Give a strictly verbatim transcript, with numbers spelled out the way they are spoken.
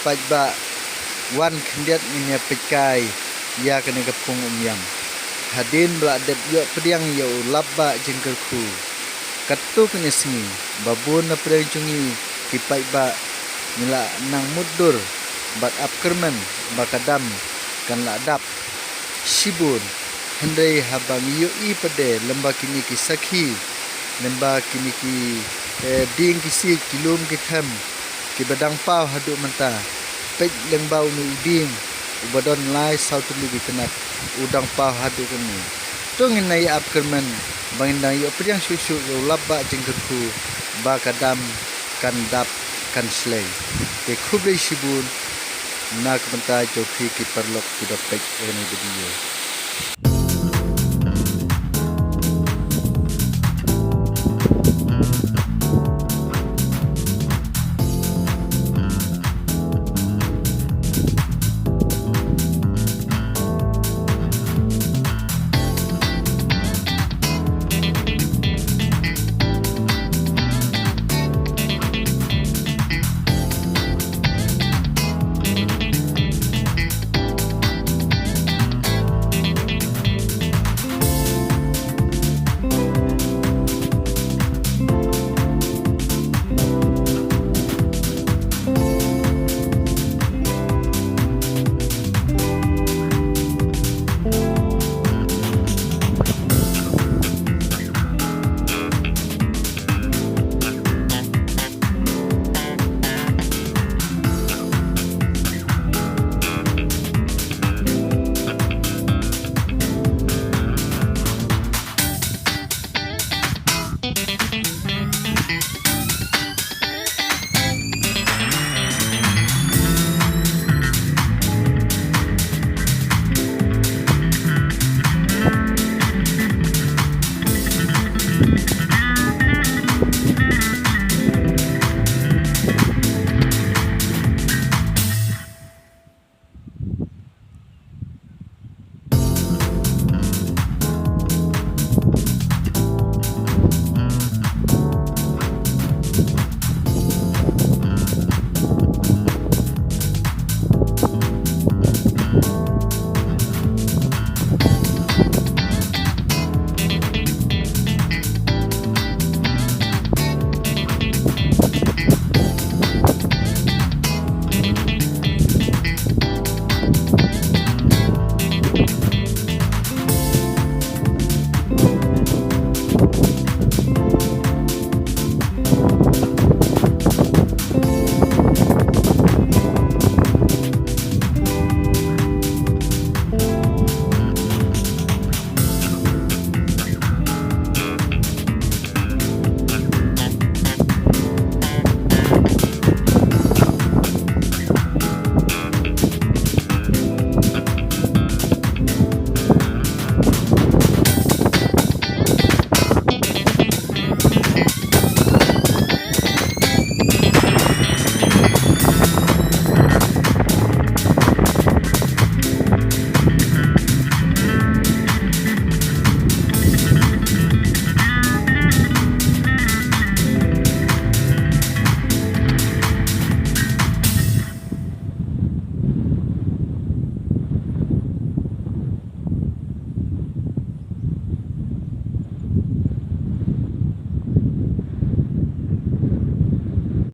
Paidbah, wan khyndiat ngin ïa peit kai ïa kane ka phung Umïam. Hadien ba la dep ïoh pdiang ïa u lapbah jingkyrkhu, katto katne sngi ba bun na pdeng jong ngi ki paidbah ngi la nang mutdur bad ap kyrmen ba ka dam kan la dap shibun. Hynrei haba ngi ïohi pat de lyngba kine ki sakhi, lyngba kine ki, eh, dieng ki siej, ki lum ki them kiba dang paw haduh mynta, peit lyngba uno u dieng uba don lai saw tylli ki tnat, u dang paw haduh kane. To ngin nang ïa ap kyrmen ba ngin dang ïoh pdiang shuh shuh ïa u lapbah jingkyrkhu ba ka dam kan dap kan shlei. Te khublei shibun na ka bynta jong phi ki paralok kiba peit ïa kane ka video.